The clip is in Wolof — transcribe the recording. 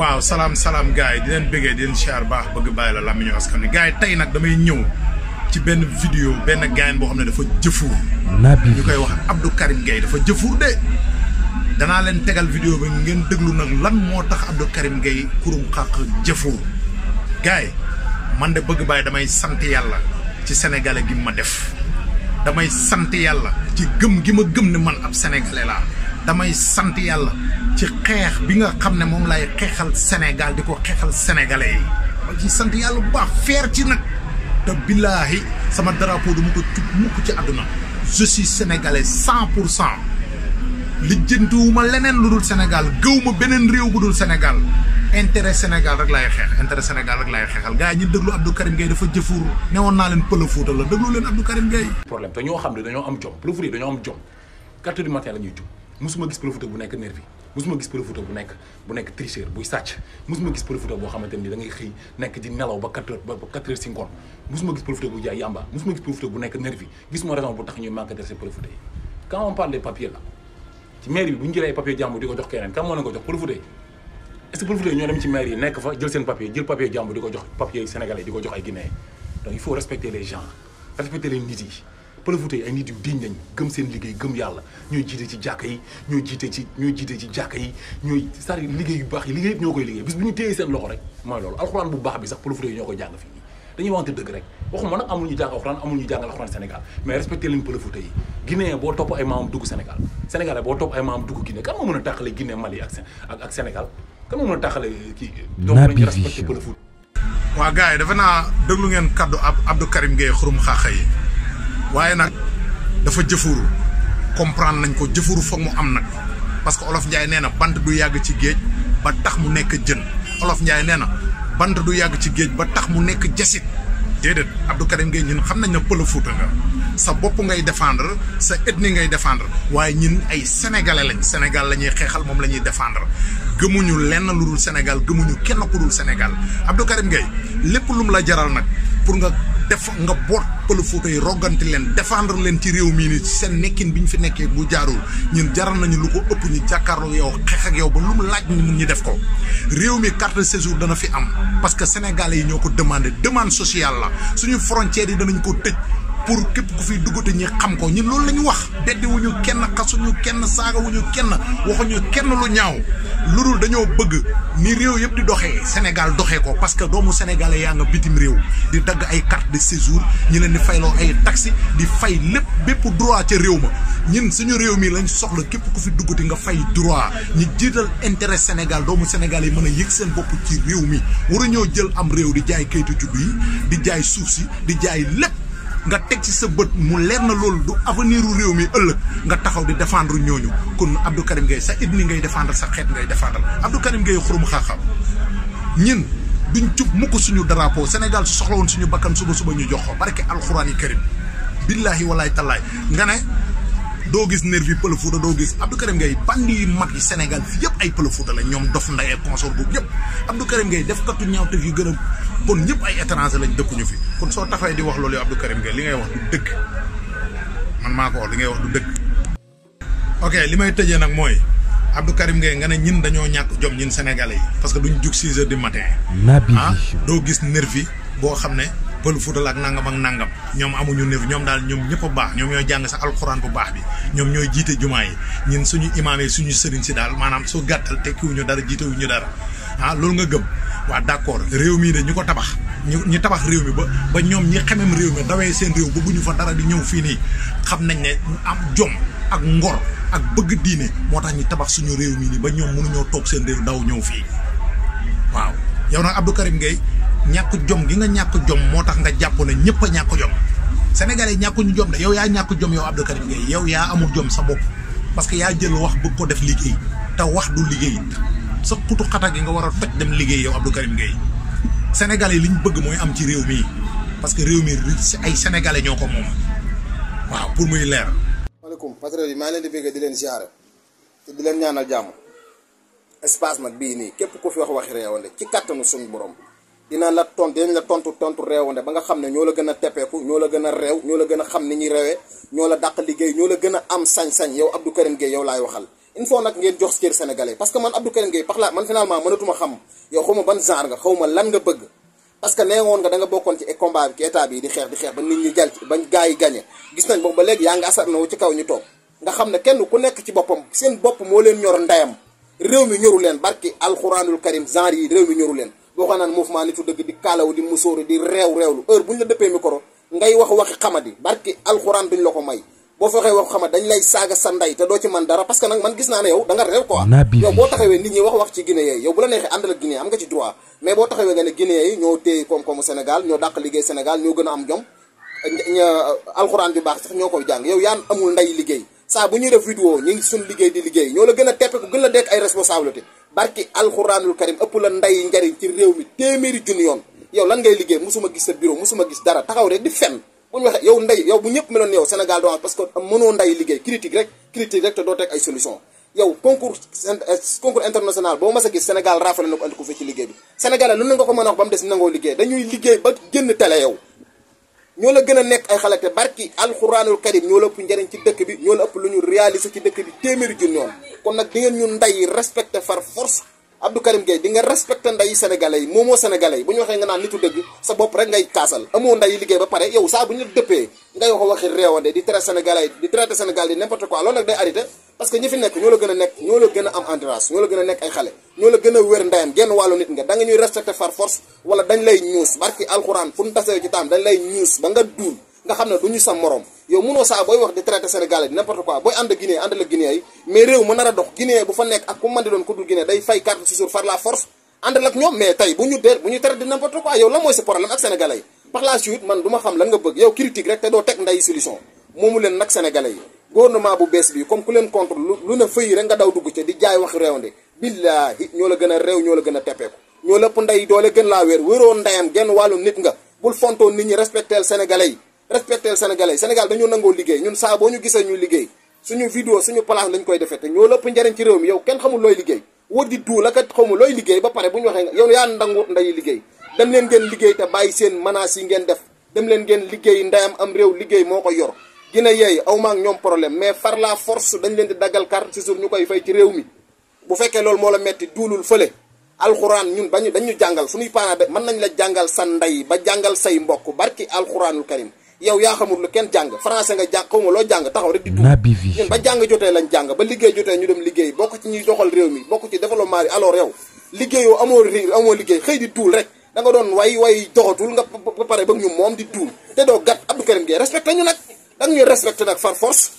waaw salaam gars yi di leen bëggee di leen siyaar baax bëgg bàyyi la làmmiñu askan wi gars yi tey nag damay ñëw ci benn vidéo benn gaayen boo xam ne dafa jëfuur ñu koy wax Abdou Karim Gueye dafa jëfuur de danaa leen tegal vidéo bi ngeen déglu nag lan moo tax Abdou Karim Gueye kurum xaq jëfuur gars yi man de bëgg bàyyi damay sant yàlla ci sénégalais gi ma def damay sant yàlla ci gëm gi ma gëm ne man ab sénégalais laa damay sant yàlla ci xeex bi nga xam ne moom lay xeexal Sénégal di ko xeexal sénégalais yi ma ci sant yàlla bu baax feer ci nag te billaahi sama drapeau du mu ko cub mukk ci àdduna je suis sénégalais 100% lijjantiwuma leneen lu dul Sénégal gëwuma beneen réew bu dul Sénégal intérêt Sénégal rek laay xeex intérêt Sénégal rek laay xeexal gars yi ñu déglu Abdou Karim Gueye dafa jëfuur newoon naa leen pël Fuuta la déglu leen Abdou Karim Gueye problème te ñoo xam ne dañoo am jom pël Fuuta yi dañoo am jom 4 heures du matin la ñuy jug musuma gis pël Fuuta bu nekk nervi musuma gis pël Fuuta bu nekk tricheur buy sàcc musuma gis pël Fuuta boo xamante ni da ngay xëy nekk di nelaw ba 4 heures si ngoon musuma gis pël Fuuta bu jaay yamba musuma gis pël Fuuta bu nekk nervi gis ma raison bu tax ñuy manqué de ces pël Fuuta yi quand on parle des papiers là ci maire bi bu ñu jëlee ay papier jàmbur di ko jox keneen kan moo leen ko jox pël Fuuta yi est-ce que pël Fuuta yi ñoo dem ci maire yi nekk fa jël seen papier jël papier jàmbur di ko jox papier sénégalais di ko jox ay guinéens donc il faut respecter les gens respecter les nit yi pël Fuuta yi ay nit yu diñ lañ gëm seen liggéey gëm yàlla ñooy jiite ci jàkka yi ñooy jiite ci jàkka yi ñooy c'est-à-dire liggéey yu baax yi liggéey yëpp ñoo koy liggéey bis bu ñu téyee seen loxo rek mooy loolu alxuraan bu baax bi sax pël Fuuta yi ñoo koy jàng fii nii dañuy wante dëgg rek waxuma nag amul ñu jàng alxuraan amul ñu jàngal alxuraan Sénégal mais respecté leen pël Fuuta yi Guinée boo topp ay maamam dugg Sénégal Sénégalais boo topp ay maamam dugg Guinée kan moo mën a tàqale Guinée Mali ak Sénégal kan moo mën a tàqale kii donc nañu respecté pël Fuuta waa gars yi dafa naa déglu ngeen kaddu Abdou Karim Gueye xurum xaaxa yi waaye nag dafa jëfuru comprendre nañ ko jëfuru foog mu am nag parce que Olof Ndiaye nee na bant du yàgg ci géej ba tax mu nekk jën Olof Ndiaye nee na bant du yàgg ci géej ba tax mu nekk jasit déedéet Abdou Karim Gueye ñun xam nañ ne pël Fuuta nga sa bopp ngay défendre sa ethnie ngay défendre waaye ñun ay sénégalais lañ Sénégal la ñuy xeexal moom la ñuy défendre gëmuñu lenn lu dul Sénégal gëmuñu kenn ku dul Sénégal Abdou Karim Gueye lépp lu mu la jaral nag pour nga def nga boot pël Fuuta yi rogganti leen défendre leen ci réew mii ni seen nekkin bi ñu fi nekkee bu jaarul ñun jaral nañu lu ko ëpp ñu jàkkaarloo yow xeex ak yow ba lu mu laaj ñu mun ñu def ko réew mi carte de séjour dana fi am parce que sénégalais yi ñoo ko demandé demande sociale la suñu frontières yi danañ ko tëj pour képp ku fiy duggate ñi xam ko ñun loolu la ñu wax beddiwuñu kenn xasuñu kenn saagawuñu kenn waxuñu kenn lu ñaaw lu dul dañoo bëgg ni réew yëpp di doxee Sénégal doxee ko parce que doomu sénégalais yaa nga bitim réew di dagg ay carte de séjour ñi leen di fayloo ay taxi di fay lépp bépp droit ca réew ma ñun suñu réew mi lañ soxla képp ku fi duggati nga fay droit ñi jiital intérêt Sénégal doomu Sénégal yi mën a yëg seen bopp ci réew mi waruñoo jël am réew di jaay kayitu juddu yi di jaay suuf si di jaay lépp nga teg ci sa bët mu leer na loolu du avenir u réew mi ëllëg nga taxaw di défendre ñooñu kon Abdou Karim Gueye sa ethnie ngay défendre sa xeet ngay défendre Abdou Karim Gueye xurum xaaxam ñin duñ cub mukk suñu drapeau Sénégal su soxla woon suñu bakkan suba ñu jox ko barke alxuraan yi karim billaahi walaay tallaay nga ne doo gis nervi pël Fuuta doo gis Abdou Karim Gueye bandi yu mag yi Sénégal fi yëpp ay pël Fuuta la ñoom dof ndayee consort boobu yëpp Abdou Karim Gueye def katu ñaawteef yu gën a bon ñëpp ay étranger lañ dëkkuñu fi kon soo taxawee di wax loolu yow Abdou Karim Gueye li ngay wax du dëgg man maa ko wax li ngay wax du dëgg ok li may tëjee nag mooy Abdou Karim Gueye nga ne ñin dañoo ñàkk jom ñin sénégalais yi parce que duñ jug 6 heures du matin doo gis nervi boo xam ne pël Fuuta la ak nangam ñoom amuñu nervi ñoom daal ñoom ñëpp a baax ñoom ñooy jàng sax alxuraan bu baax bi ñoom ñooy jiite jumaa yi ñun suñu imaam yi suñu sëriñ si daal maanaam su gàttal tekkiwuñu dara jiitewuñu dara loolu nga gëm waa d'accord réew mii de ñu ko tabax ñu tabax réew mi ba ñoom ñi xemem réew mi dawee seen réew bëgguñu fa dara di ñëw fii nii xam nañ ne am jom ak ngor ak bëgg diine moo tax ñu tabax suñu réew mii nii ba ñoom mënuñoo toog seen réew daw ñëw fii waaw yow nag Abdou Karim Gueye ñàkk jom gi nga ñàkk jom moo tax nga jàpp ne ñëpp a ñàkk jom sénégalais yi ñàkkuñu jom de yow yaa ñàkk jom yow Abdou Karim Gueye yow yaa amul jom sa bopp parce que yaa jël wax bëgg ko def liggéey te wax du liggéey sa putu xata gi nga war a toj dem liggéey yow Abdou Karim Gueye sénégalais yi li ñu bëgg mooy am ci réew mi parce que réew mi ay sénégalais ñoo ko moom waaw pour muy leer. maaleykum patriote yi maa ngi leen di bëgg di leen ziare te di leen ñaanal jàmm espace nag bii nii képp ku fi wax waxi réewande ci kattanu suñu borom dinañ la tontu réewande ba nga xam ne ñoo la gën a teppeeku ñoo la gën a réew ñoo la gën a xam ni ñuy réewee ñoo la dàq liggéey ñoo la gën a am sañ-sañ yow Abdou Karim Gueye yow laay waxal il faut nag ngeen jox cër sénégalais parce que man Abdou Karim Gueye man finalement mënatuma xam yow xaw ma ban genre nga xaw ma lan nga bëgg parce que nee woon nga da nga bokkoon ci combat bi ci état bi di xeex ba nit ñi jàll ba gars yi gagné gis nañ boobu ba léegi yaa ngi asar na wu ci kaw ñu toog nga xam ne kenn ku nekk ci boppam seen bopp moo leen ñor ndeyam réew mi ñoru leen barki alxuraanul karim genre yi réew mi ñoru leen boo xam naan mouvement nitu dëgg di kaalaw di musóoru di réewlu heure bu ñu la dëppee micro ngay waxi xamadi barki alxuraan duñ la ko may boo fexee wax xamadi dañ lay saaga sa ndey te doo ci man dara parce que nag man gis naa ne yow da nga réew quoi yow boo taxawee nit ñi wax ci Guinée yi yow bu la neexee àndal ak Guinée am nga ci droit mais boo taxawee nga ne Guinée yi ñoo téye koom-koomu Sénégal ñoo dàq liggéey Sénégal ñoo gën a am jom alxuraan ju baax sax ñoo koy jàng yow yaan amul ndey liggéey saa bu ñuy def vidéo ñu ngi suñ liggéey di liggéey ñoo la gën a teppe ko gën la dekk ay responsabilité barki alxuraanul karim ëpp la ndey njariñ ci réew mi téeméeri junni yoon yow lan ngay liggéey musuma gis sa bureau musuma gis dara taxaw rek di fen bu ñu waxee yow ndey yow bu ñëpp meloon yow Sénégal doo parce que mënoo ndey liggéey critique rek te doo teg ay solution yow concours international boo mas a gis Sénégal raafale na ko andi ko fi ci liggéey bi Sénégalais lu na nga ko mën a wax ba mu des nangoo liggéey dañuy liggéey ba génn télé yow ñoo la gën a nekk ay xale te barki alxuraanul karim ñoo la ëpp njariñ ci dëkk bi ñoo la ëpp lu ñu réaliser ci dëkk bi téeméeri junni yoon kon nag di ngeen ñu nday respecté far force Abdou Karim Gueye di nga respecté nday sénégalais yi moomoo sénégalais yi bu ñu waxee nga naan nitu dëgg sa bopp rek ngay kaasal amoo nday liggéey ba pare yow saa bu ñu la dëppee ngay wax waxi réewande di traité sénégalais di traité sénégal di n'importe quoi loolu nag day arrêté parce que ñi fi nekk ñoo la gën a nekk ñoo la gën a am endurance ñoo la gën a nekk ay xale ñoo la gën a wér ndeyam genn wàllu nit nga da nga ñuy respecté far force wala dañ lay ñuus barki alxuraan fu ñu tasee ci taam dañ lay ñuus ba nga duul nga xam ne du ñu sa morom yow mënoo saa booy wax di traité sénégalais di n'importe quoi booy ànd Guinée ànd la Guinée yi mais réew mu nar a dox Guinée bu fa nekk ak ku mën di doon ku dul Guinée day fay carte ci suur far la force ànd ak ñoom mais tey bu ñu traité di n'importe quoi yow la mooy sa problème ak sénégalais yi par la suite man du ma xam lan nga bëgg yow critique rek te doo teg nday solution moomu leen nag sénégalais yi gouvernement bu bees bi comme ku leen contre lu na fëyi rek nga daw dugg ca di jaay wax réewande billaahi ñoo la gën a réew ñoo la gën a teppeeku ñoo la ëpp ndey doole gën laa wér wéroo ndeyam genn wàllu nit nga bul fontoon nit ñi respecteel sénégalais yi respecteel sénégalais Sénégal dañoo nangoo liggéey ñun saa boo ñu gisee ñu liggéey suñu vidéo suñu place lañ koy defee te ñoo la ëpp njariñ ci réew mi yow kenn xamul looy liggéey wër di duu la kat xamul looy liggéey ba pare bu ñu waxee yow yaa ndangu nday liggéey dem leen ngeen liggéey te bàyyi seen menaces yi ngeen def dem leen ngeen liggéey ndeyam am réew liggéey moo ko yor Guinée yeey aw maak ñoom problème mais par la force dañ leen di daggal carte ci jour ñu koy fay ci réew mi bu fekkee loolu moo la metti duulul fële alxuraan ñun dañu jàngal suñuy paana de mën nañ la jàngal sa ndey ba jàngal say mbokk barki alxuraanul karim yow yaa xamul lu kenn jàng français nga jàng xaw ma loo jàng taxaw rek di duul ñun ba jàng jotee lañ jàng ba liggéey jotee ñu dem liggéey bokk ci ñuy doxal réew mi bokk ci développement yi alors yow liggéeyoo amoo liggéey xëy di duul rek da nga doon way doxatul nga ba pare bëgg ñu moom di duul te doo gat Abdou Karim Gueye respecté ñu nag da nga ñuy respecté nag far force